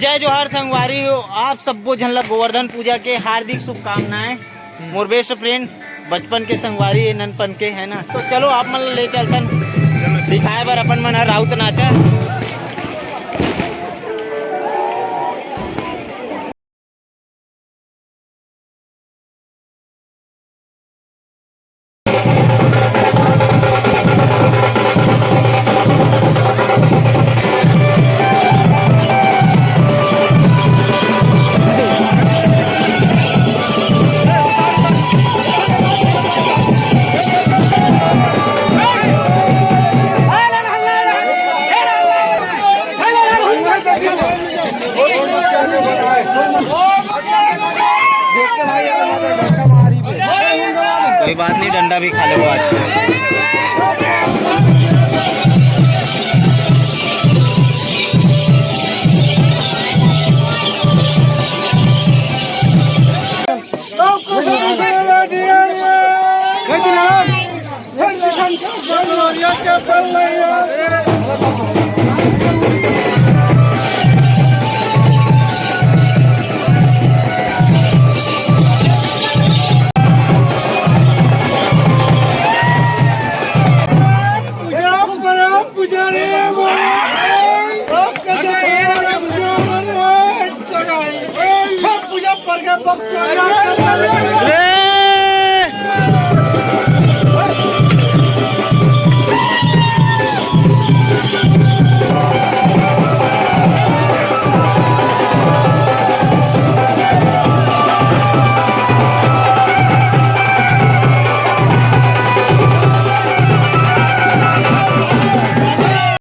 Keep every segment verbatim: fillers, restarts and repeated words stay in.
जय जोहार संगवारी हो, आप सब्बो झन ला गोवर्धन पूजा के हार्दिक शुभकामनाएं। मोर बेस्ट फ्रेंड, बचपन के संगवारी, ये ननपन के, है ना? तो चलो, आप मन ला ले चलथन, दिखाए बर अपन मन ह राउत नाचा। कोई बात नहीं, डंडा भी खा लेबो आज।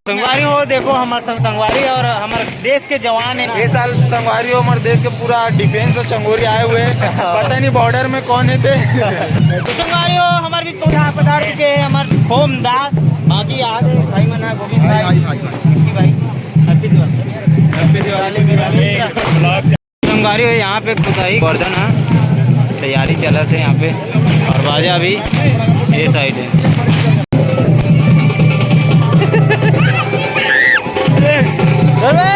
संगवारी हो, देखो, हमर संग-, संगवारी और हमर देश के जवान है ना। ये साल संगवारी हो, हमर देश के पूरा डिफेंस और चंगोरी आए हुए हैं। पता नहीं बॉर्डर में कौन है थे। तो संगवारी हो, हमर भी पौधा पधार चुके हैं, हमर होम दास, बाकी आ गए भाई मन है, गोविंद भाई, भाई, भाई, भाई। विक्की भाई, हैप्पी दिवाली। हैप्पी दिवाली। संगवारी हो, यहाँ पे खुदाई गोवर्धन है, तैयारी चलत है यहाँ पे, और बाजा भी ये साइड है। अरे,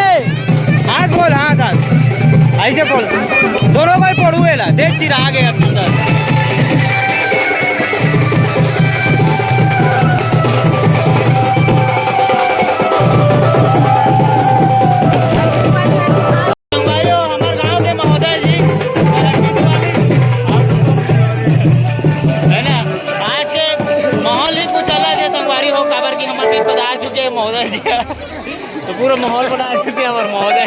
हाथ खोल, हाथ, हाथ, ऐसे खोल, दोनों को ही पड़ू है ला, देख चिराग है अच्छा। भाइयों, हमर गांव के महोदय जी, है ना, आज के माहौल ही कुछ अलग है संगवारी हो, काबर कि हमर बीच पधार चुके हैं महोदय जी। तो पूरा माहौल बना देते हैं हमर महोदय।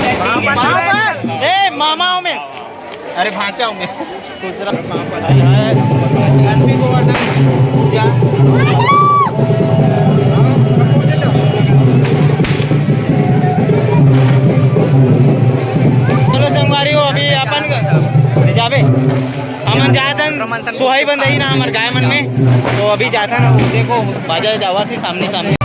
ए, मामा हूँ मैं। अरे, भांचा हूँ मैं। दूसरा। अनपी गोवर्धन पूजा। चलो संगवारी हो, अभी अपन जाबे। हमन जात हन सोहई बंधई ना हमर गाय मन में, तो अभी जात हन, देखो बाजा जावत ही सामने सामने।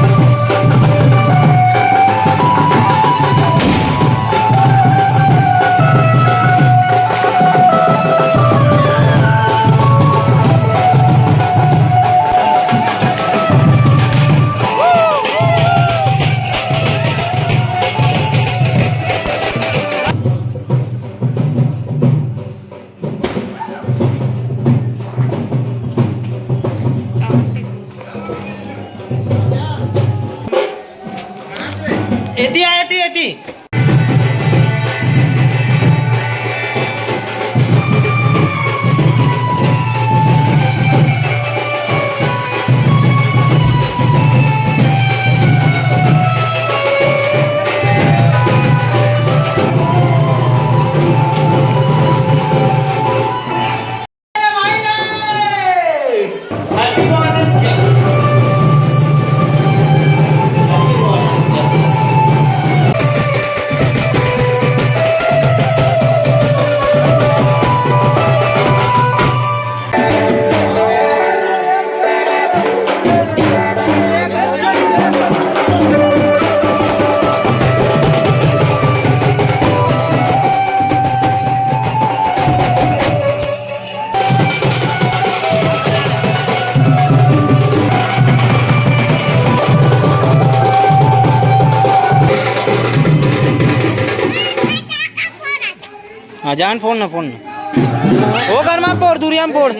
एती आ, एती, एती। हाँ, जान फोड़ ना, फोड़ ना। ओ घर में फोड़, दूरिया में फोड़।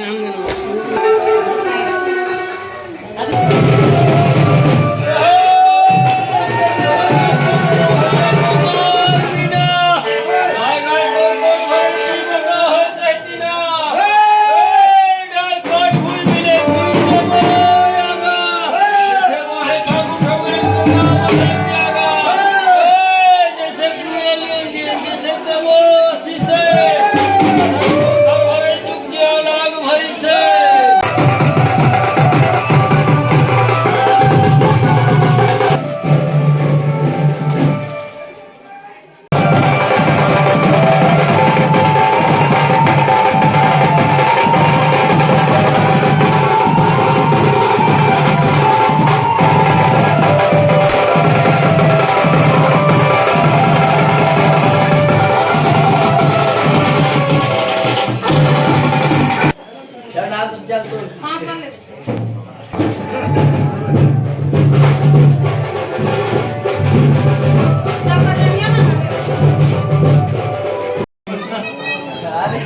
अरे,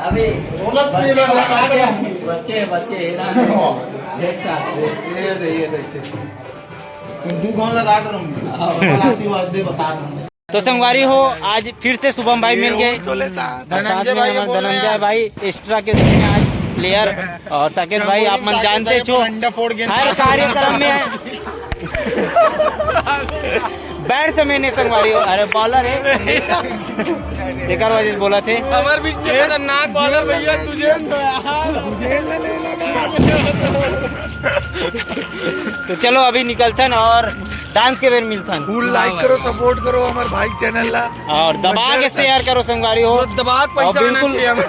अभी दौलत नहीं बच्चे, लगा। बच्चे, बच्चे है ना। हाँ। एक साथ। ये दे, ये दे इसे। दू घाव लगा के रहूंगी। हाँ। आशीर्वाद दे, बता दूंगा। तो संगवारी हो, आज फिर से शुभम भाई मिल गए। तो लेता। और साथ धनंजय में भाई हमारे बोल रहे हैं। धनंजय भाई एक्स्ट्रा के रूप में आज प्लेयर और साकेत भाई, आप मन जानते छो, अंडा फोड़ के हर कार्यक्रम में है। बैट से मैंने संगवारी हो, अरे बॉलर है, एकर वजह से बोला थे। हमारे बीच में खतरनाक बॉलर भैया तुझे। तो चलो अभी निकलथन और डांस के बेर मिलथन। फुल लाइक करो, सपोर्ट करो हमारे भाई चैनल ला। और दबा के शेयर करो संगवारी हो। दबा के और पैसा आना बिल्कुल चाहिए हमें।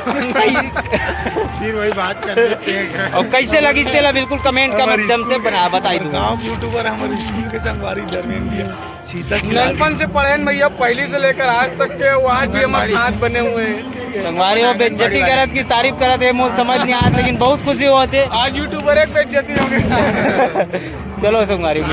फिर वही बात कर देते हैं। और कैसे लगी तेला बिल्कुल कमेंट का हमारी माध्यम से स्कूल बना, के बताई दूंगा। गांव के यूट्यूबर हमारे स्कूल के संगवारी धर्मेंद्र भैया। चीता की नलपन से पढ़े हैं भैया, पहली से लेकर आज तक के, वो आज भी हमारे साथ बने हुए हैं। संगवारी हो, बेइज्जती करत की तारीफ करत है, मोल समझ नहीं आत, लेकिन बहुत खुशी होते। आज यूट्यूबर एक बेइज्जती हो गई। चलो संगवारी हो।